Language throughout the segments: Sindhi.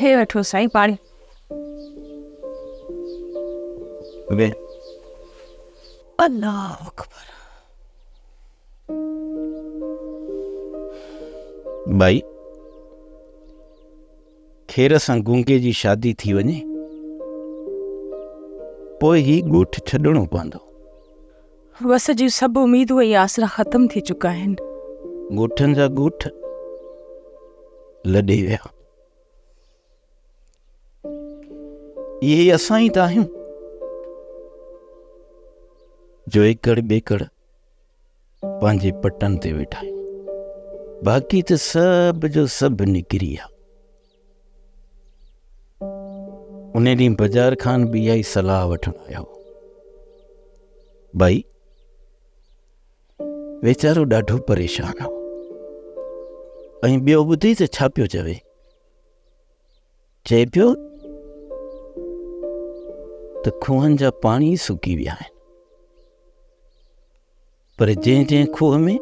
هي وٺو سائين پاڻي. ويهه. الله اڪبر. ٻائي، خير سان گونگي جي شادي ٿي وڃي، پوء هي ڳوٺ ڇڏڻو پوندو. وس جون سڀ اميدون ۽ آسرا ختم ٿي چڪا آهن. ڳوٺن جا ڳوٺ لڏي ويا. اهي اسان ئي ته آهيون جو ايڪڙ ٻيڪڙ پنهنجي پٽن تي ويٺا آهيون. باقي ته سڀ جو سڀ نڪري ويا. ان ڏينهن بجار خان به اها ئي صلاح وٺڻ آيو هو. ڀائي ويچارو ڏاڍو پريشان هو ۽ ٻيو ٻڌي ته ڇا پيو چوي. چئي پيو ته کوهن جا پاڻي سڪي ويا آهن پر جنهن جنهن کوهه ۾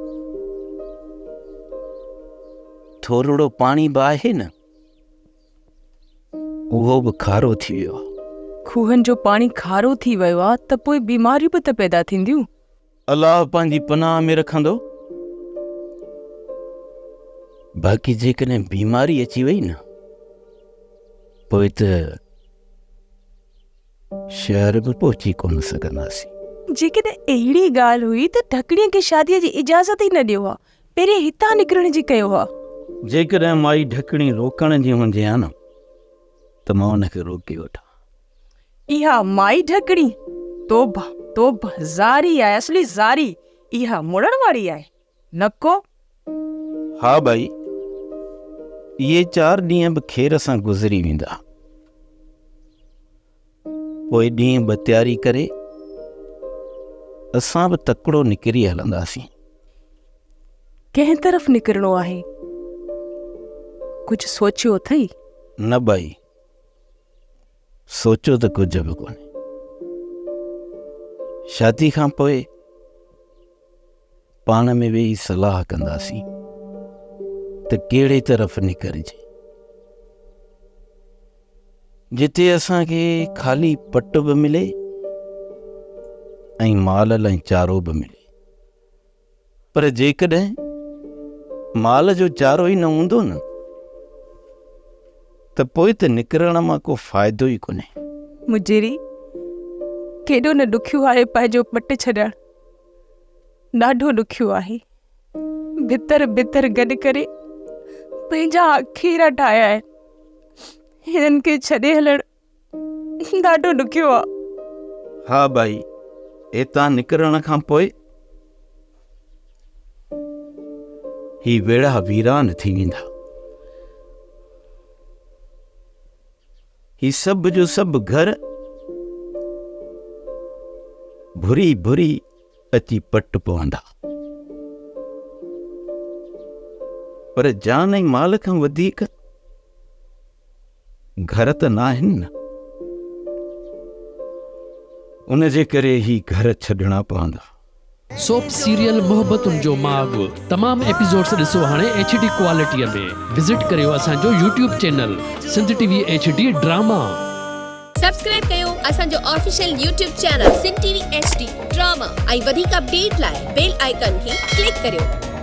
ٿورڙو پاڻي به آهي نه اهو به کارو ٿي ويو آهي. کوهن جو پاڻي کارو ٿي ويو آهي ته پوء بيماريون به ته پيدا ٿينديون. الله پنهنجي پناهه ۾ رکندو. باقي جيڪڏهن بيماري اچي وئي نه پوء ته شهر به پهچي ڪونه سگهنداسين. جيڪڏهن اهڙي ڳالهه هئي ته ڍڪڻيء کي شاديء جي اجازت ئي نه ڏيو ها. پهرين هتان نڪرڻ جي ڪيو ها. جيڪڏهن مائي ڍڪڻي روڪڻ جي هجي ها نه ته مان ان کي روڪي وٺان. اها مائي ڍڪڻي؟ توبه توبه زاري آهي اصلي زاري. اها مڙڻ واري آهي. نه ڪو. ها ڀائي، اهي چار ڏينهن به خير سان گذري ويندا. پوء ڏينهن ٻه تياري ڪري اسان به تڪڙو نڪري هلنداسين. ڪنهن طرف نڪرڻو آهي؟ ڪجهه سوچيو اٿئي؟ نه ڀائي، سوچيو ته ڪجهه به ڪونهي. شادي کان پوء پاڻ ۾ ويهي صلاح ڪنداسين ته ڪهڙي طرف نڪرجي. جتي اسان کي خالي پٽ به ملي ۽ مال لاء چارو به ملي. پر جيڪڏهن مال جو چارو ئي نه هوندو نه ته پوء ته نڪرڻ مان ڪو فائدو ئي ڪونهي. مجيري، ڪيڏو نه ڏکيو آهي پنهنجو پٽ ڇڏڻ. ڏاڍو ڏکيو آهي. ڀتر ڀتر گڏ ڪري پنهنجا آکيرا ٺاهيا آهن. هنن کي ڇڏي هلڻ ڏاڍو ڏکيو آهي. ها ڀائي، هتان نڪرڻ کان پوء هي ويڙها ويران ٿي ويندا. هي سڀ جو سڀ گهر ڀري ڀري اچي پٽ پوندا. پر جان ۽ مال کان وڌيڪ گهر ته ناهن نه. ان جي ڪري هي گهر ڇڏڻا پوندا. سوپ سيريل محبتن جو ماڳ تمام ايپيسوڊس ڏسو هاڻي ايڇ ڊي ڪوالٽي ۾ وزٽ ڪريو اسان جو YouTube channel Sindh T V H D drama. Subscribe ڪيو اسان جو official YouTube channel Sindh T V H D drama ۽ وڌيڪ اپڊيٽ لاء بيل آئيڪان کي ڪلڪ ڪريو.